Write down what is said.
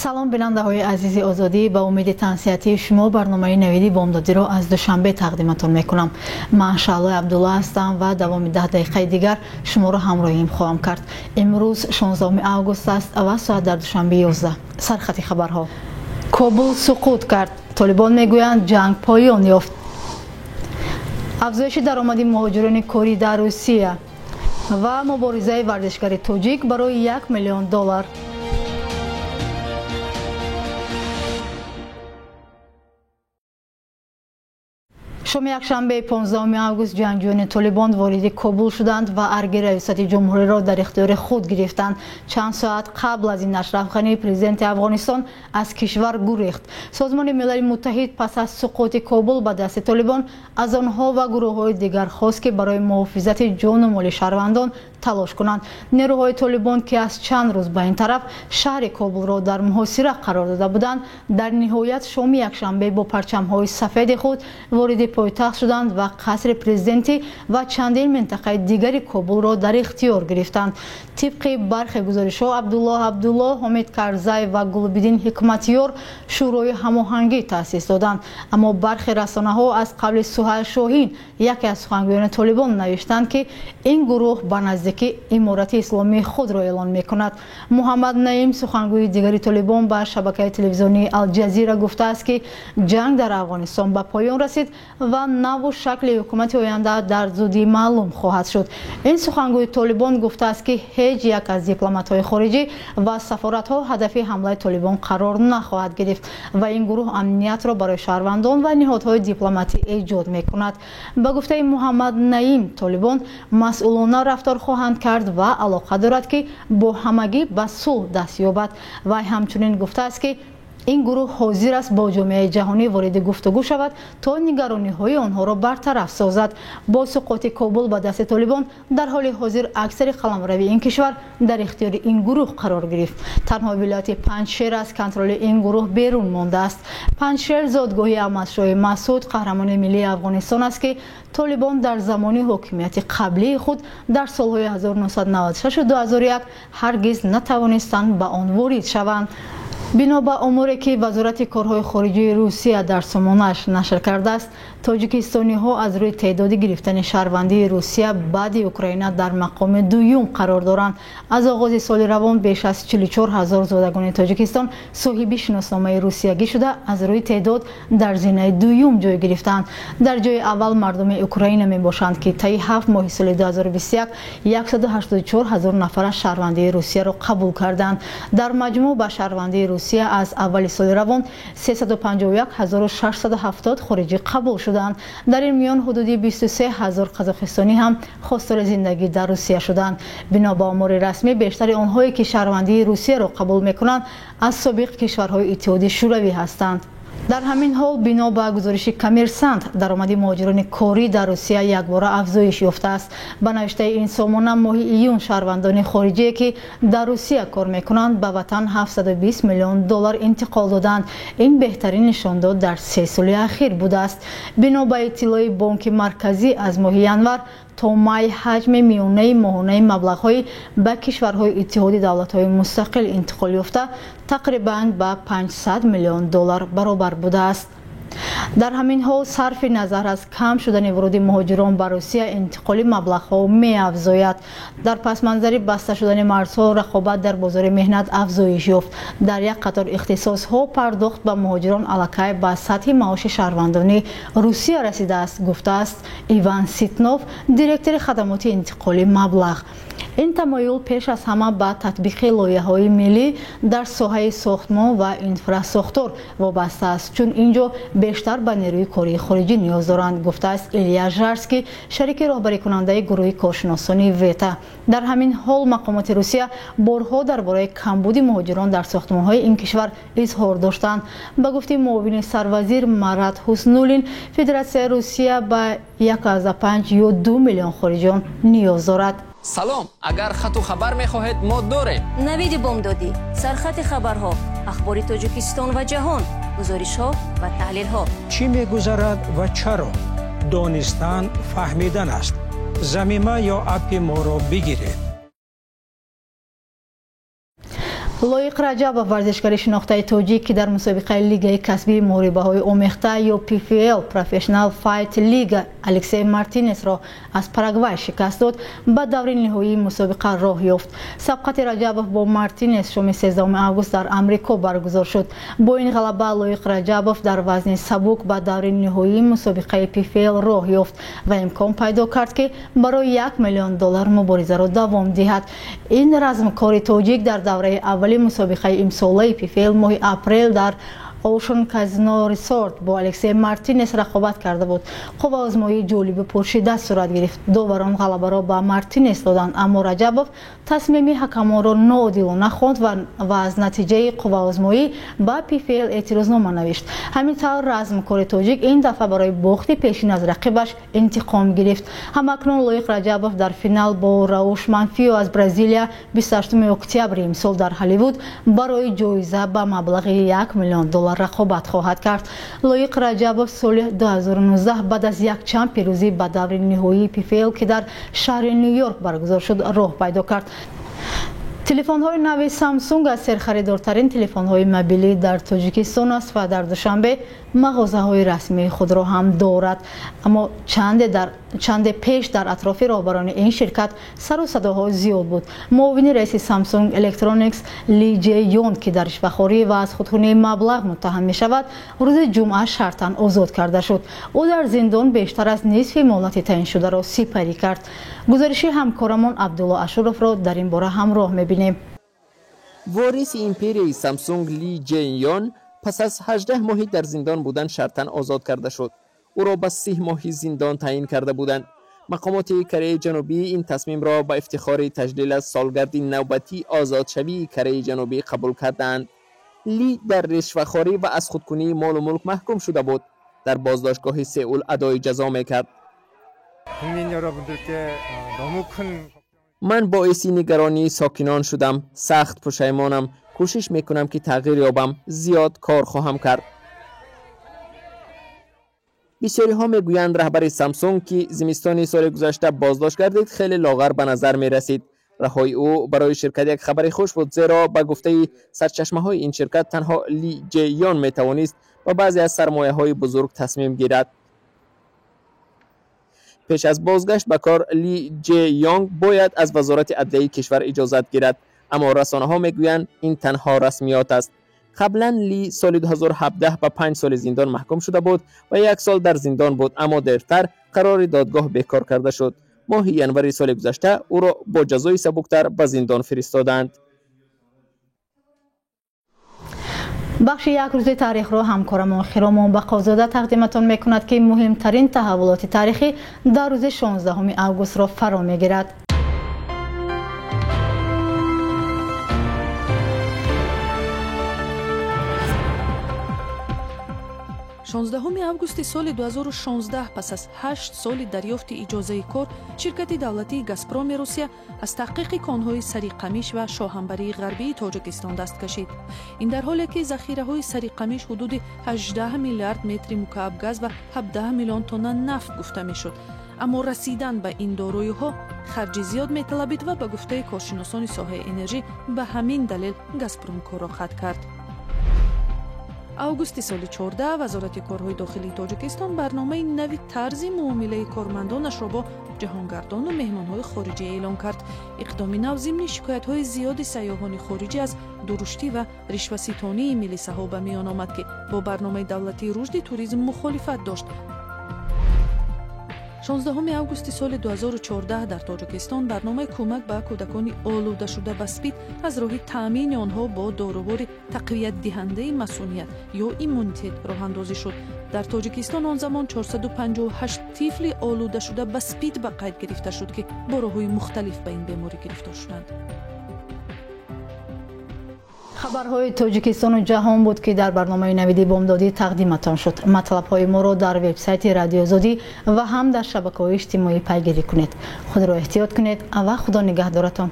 Салом бинандаҳои азизи Озодӣ, ба умеди тансиҳатии шумо барномаи навиди бомдодиро аз Душанбе тақдиматон мекунам. Ман Шаълои Абдулло ҳастам ва давоми 10 дақиқаи дигар шуморо ҳамроҳим хоҳам кард. Имрӯз 16 август аст ва соат дар Душанбе 11. Сархати хабарҳо. Кобул суқут кард. Толибон мегӯянд ҷанг поён ёфт. Афзоиши даромади муҳоҷирони корӣ дар Русия ва муборизаи варзишгари тоҷик барои 1 миллион доллар. Шоми якшанбе 15 август ҷангҷӯёни Толибон вориди Кобул шуданд ва арги раёсати ҷумҳуриро дар ихтиёри худ гирифтанд. Чанд соат қабл аз ин Ашраф Ғанӣ, президенти Афғонистон, аз кишвар гурехт. Созмони Милали Муттаҳид пас аз суқути Кобул ба дасти Толибон аз онҳо ва гурӯҳҳои дигар хост, ки барои муҳофизати ҷону моли шаҳрвандон талош кунанд. Нерӯҳои Толибон, ки аз чанд рӯз ба ин тараф шаҳри Кобулро дар муҳосира қарор дода буданд, дар ниҳоят шоми якшанбе бо парчамҳои сафеди худ вориди пойтахт шуданд ва қасри президентӣ ва чандин минтақаи дигари Кобулро дар ихтиёр гирифтанд. Тибқи бархе гузоришҳо, Абдуллоҳ Абдуллоҳ, Ҳомид Карзай ва Гулбиддин Ҳикматёр шӯрои ҳамоҳангӣ таъсис доданд. Аммо бархе расонаҳо аз қавли Суҳайл Шоҳин, яке аз сухангӯёни Толибон, навиштанд, ки ин гурӯҳ ба наздикӣ Иморати Исломии худро эълон мекунад. Муҳаммад Наим, сухангӯи дигари Толибон, ба шабакаи телевизионии Алҷазира гуфтааст, ки ҷанг дар Афғонистон ба поён расид ва наву шакли ҳукумати оянда дар зудӣ маълум хоҳад шуд. Ин сухангӯи Толибон гуфтааст, ки ҳеҷ як аз дипломатҳои хориҷӣ ва сафоратҳо ҳадафи ҳамлаи Толибон қарор нахоҳад гирифт ва ин гурӯҳ амниятро барои шаҳрвандон ва ниҳодҳои дипломатӣ эҷод мекунад. Ба гуфтаи Муҳаммад Наим, Толибон масъулона рафтор хоҳанд кард ва алоқа дорад, ки бо ҳамагӣ ба сулҳ даст ёбад. Вай ҳамчунин гуфтааст, ки ин гурӯҳ ҳозир аст бо ҷомеаи ҷаҳонӣ вориди гуфтугӯ шавад то нигарониҳои онҳоро бартараф созад. Бо суқути Кобул ба дасти Толибон дар ҳоли ҳозир аксари қаламрави ин кишвар дар ихтиёри ин гурӯҳ қарор гирифт. Танҳо вилояти Панҷшер аз контроли ин гурӯҳ берун мондааст. Панҷшер зодгоҳи Аҳмадшоҳи Масъуд, қаҳрамони миллии Афғонистон аст, ки Толибон дар замони ҳокимияти қаблии худ дар солҳои 1996 ва 2001 ҳаргиз натавонистанд ба он ворид шаванд. Бино ба оморе, ки Вазорати корҳои хориҷии Русия дар сомонааш нашр кардааст, тоҷикистониҳо аз рӯи теъдоди гирифтани шаҳрвандии Русия баъди Украина дар мақоми дуюм қарор доранд. Аз оғози соли равон беш аз 44 ҳазор зодагони Тоҷикистон соҳиби шиносномаи русиягӣ шуда, аз рӯи теъдод дар зинаи дуюм ҷой гирифтанд. Дар ҷои аввал мардуми Украина мебошанд, ки таи 7 моҳи соли 2021 184 ҳазор нафара шаҳрвандии Русияро қабул карданд. Дар маҷмӯъ ба шаҳрвандии Русия аз аввали соли равон 351 670 хориҷӣ қабул шуданд. Дар ин миён ҳудуди 23 ҳазор қазоқистонӣ ҳам хостори зиндагӣ дар Русия шуданд. Бино ба омори расмӣ, бештари онҳое, ки шаҳрвандии Русияро қабул мекунанд, аз собиқ кишварҳои Иттиҳоди Шӯравӣ ҳастанд. Дар ҳамин ҳол, бино ба гузориши Коммерсант, даромади муҳоҷирони корӣ дар Русия якбора афзоиш ёфтааст. Ба навиштаи ин сомона, моҳи июн шаҳрвандони хориҷие, ки дар Русия кор мекунанд, ба ватан 720 миллион доллар интиқол доданд. Ин беҳтарин нишондод дар 3 соли ахир будааст. Бино ба иттилои Бонки Марказӣ, аз моҳи январ то май ҳаҷми миёнаи моҳонаи маблағҳои ба кишварҳои Иттиҳоди Давлатҳои Мустақил интиқол ёфта тақрибан ба 500 миллион доллар баробар будааст. Дар ҳамин ҳол, сарфи назар аз кам шудани вуруди муҳоҷирон ба Русия, интиқоли маблағҳо меафзояд. Дар пасманзари баста шудани марзҳо рақобат дар бозори меҳнат афзоиш ёфт. Дар як қатор ихтисосҳо пардохт ба муҳоҷирон аллакай ба сатҳи маоши шаҳрвандони Русия расидааст, гуфтааст Иван Ситнов, директори хадамоти интиқоли маблағ. Ин тамоюл пеш аз ҳама ба татбиқи лоиҳаҳои миллӣ дар соҳаи сохтмон ва инфрасохтор вобаста аст, чун ин ҷо бештар ба нерӯи кории хориҷӣ ниёз доранд, гуфтааст Илья Жарский, шарики роҳбарикунандаи гурӯҳи коршиносони Вета. Дар ҳамин ҳол, мақомоти Русия борҳо дар бораи камбуди муҳоҷирон дар сохтмонҳои ин кишвар изҳор доштанд. Ба гуфти муовини сарвазир Марат Ҳуснуллин, Федератсияи Русия ба 1,5 ё 2 миллион хориҷиён ниёз дорад. Салом, агар хату хабар мехоҳед, мо дорем. Навиди бомдодӣ, сархати хабарҳо, ахбори Тоҷикистон ва ҷаҳон, гузоришҳо ва таҳлилҳо. Чӣ мегузарад ва чаро? Донистан фаҳмидан аст. Замима ё аппи моро бигиред. Лоиқ Раҷабов, варзишгари шинохтаи тоҷик, ки дар мусобиқаи лигаи касбии муҳорибаҳои омехта ё PFL Professional Fight League Алексей Мартинесро аз Парагвай шикаст дод, ба даври ниҳоии мусобиқа роҳ ёфт. Сабқати Раҷабов бо Мартинес шоми 13 август дар Амрико баргузор шуд. Бо ин ғалаба Лоиқ Раҷабов дар вазни сабук ба даври ниҳоии мусобиқаи PFL роҳ ёфт ва имкон пайдо кард, ки барои 1 миллион доллар муборизаро давом диҳад. Ин размкори тоҷик дар давраи аввали мусобиқаи имсолаи PFL моҳи апрел дар Ocean Casino Resort бо Алексей Мартинес рақобат карда буд. Қувваозмоии ҷолиби пуршиддат сурат гирифт. Доварон ғалабаро ба Мартинес доданд, аммо Раҷабов тасмими ҳакамонро ноодилона хонд ва аз натиҷаи қувваозмоӣ ба PFL эътирознома навишт. Ҳамин тавр размкори тоҷик ин дафъа барои бохти пешин аз рақибаш интиқом гирифт. Ҳамакнун Лоиқ Раҷабов дар финал бо Рауш Манфио аз Бразилия 28 октябри имсол дар Ҳолливуд барои ҷоиза ба маблағи 1 миллион доллар рақобат хоҳад кард. Лоиқ Раҷабов соли 2019 баъд аз якчанд пирӯзӣ ба даври ниҳоии PFL, ки дар шаҳри Ню-Йорк баргузор шуд, роҳ пайдо кард. Телефонҳои нави Samsung аз серхаридортарин телефонҳои мобилӣ дар Тоҷикистон аст ва дар Душанбе мағозаҳои расмии худро ҳам дорад. Аммо чанде пеш дар атрофи роҳбарони ин ширкат сару садоҳо зиёд буд. Муовини раиси Samsung Electronics Ли Ҷе Йон, ки дар ришвахорӣ ва аз худхунии маблағ муттаҳам мешавад, рӯзи ҷумъа шартан озод карда шуд. Ӯ дар зиндон бештар аз нисфи муҳлати таъиншударо сипарӣ кард. Гузориши ҳамкорамон Абдулло Ашуровро дар ин бора ҳамроҳ мебинем. Вориси империяи Samsung Ли Ҷе Йон пас аз 18 моҳи дар зиндон будан шартан озод карда шуд. Ӯро ба 30 моҳи зиндон таъин карда буданд. Мақомоти Кореяи Ҷанубӣ ин тасмимро ба ифтихори таҷлил аз солгарди навбатии озодшавии Кореяи Ҷанубӣ қабул карданд. Ли дар ришвахорӣ ва аз худкунии молу мулк маҳкум шуда буд. Дар боздоштгоҳи Сеул адои ҷазо мекард. Ман боиси нигаронии сокинон шудам. Сахт пушаймонам. Кӯшиш мекунам, ки тағйир ёбам. Зиёд кор хоҳам кард. Бисёриҳо мегӯянд раҳбари Samsung, ки зимистони соли гузашта боздошт гардид, хеле лоғар ба назар мерасид. Раҳои ӯ барои ширкат як хабари хуш буд, зеро ба гуфтаи сарчашмаҳои ин ширкат танҳо Ли Ҷе Йон метавонист ба баъзе аз сармояҳои бузург тасмим гирад. Пеш аз бозгашт ба кор Ли Ҷе Йонг бояд аз вазорати адлияи кишвар иҷозат гирад, аммо расонаҳо мегӯянд ин танҳо расмиёт аст. Қаблан Ли соли 2017 ба 5 соли зиндон маҳкум шуда буд ва 1 сол дар зиндон буд, аммо дертар қарори додгоҳ бекор карда шуд. Моҳи январи соли гузашта ӯро бо ҷазои сабуктар ба зиндон фиристоданд. Бахши як рӯзи таърихро ҳамкорамон Хиромон Бақозода тақдиматон мекунад, ки муҳимтарин таҳаввулоти таърихӣ дар рӯзи 16 августро фаро мегирад. 16 августи соли 2016 пас аз 8 соли дарёфти иҷозаи кор, ширкати давлатии Газпроми Русия аз таҳқиқи конҳои Сариқамиш ва Шоҳамбарии Ғарбии Тоҷикистон даст кашид. Ин дар ҳоле ки захираҳои Сариқамиш ҳудуди 18 миллиард метри мукааб газ ва 17 миллион тонна нафт гуфта мешуд. Аммо расидан ба ин дороиҳо харҷи зиёд металабид ва ба гуфтаи коршиносони соҳаи энержӣ ба ҳамин далел Газпром корро хат кард. Августи соли 14 Вазорати корҳои дохилии Тоҷикистон барномаи нави тарзи муомилаи кормандонашро бо ҷаҳонгардону меҳмонҳои хориҷӣ эълон кард. Иқдоми нав зимни шикоятҳои зиёди сайёҳони хориҷӣ аз дуруштӣ ва ришваситонии милисаҳо ба миён омад, ки бо барномаи давлатии рушди туризм мухолифат дошт. 16 августи соли 2014 дар Тоҷикистон барномаи кӯмак ба кӯдакони олудашуда ба спид аз роҳи таъмини онҳо бо дорувори тақвиятдиҳандаи масуният ё иммунитет роҳандозӣ шуд. Дар Тоҷикистон он замон 458 тифли олудашуда ба спид ба қайд гирифта шуд, ки бо роҳҳои мухталиф ба ин беморӣ гирифтор шуданд. Хабарҳои Тоҷикистону ҷаҳон буд, ки дар барномаи Навиди Бомдодӣ тақдиматон шуд. Матлабҳои моро дар вебсайти Радиои Озодӣ ва ҳам дар шабакаҳои иҷтимоӣ пайгирӣ кунед. Худро эҳтиёт кунед ва Худо нигаҳдоратон.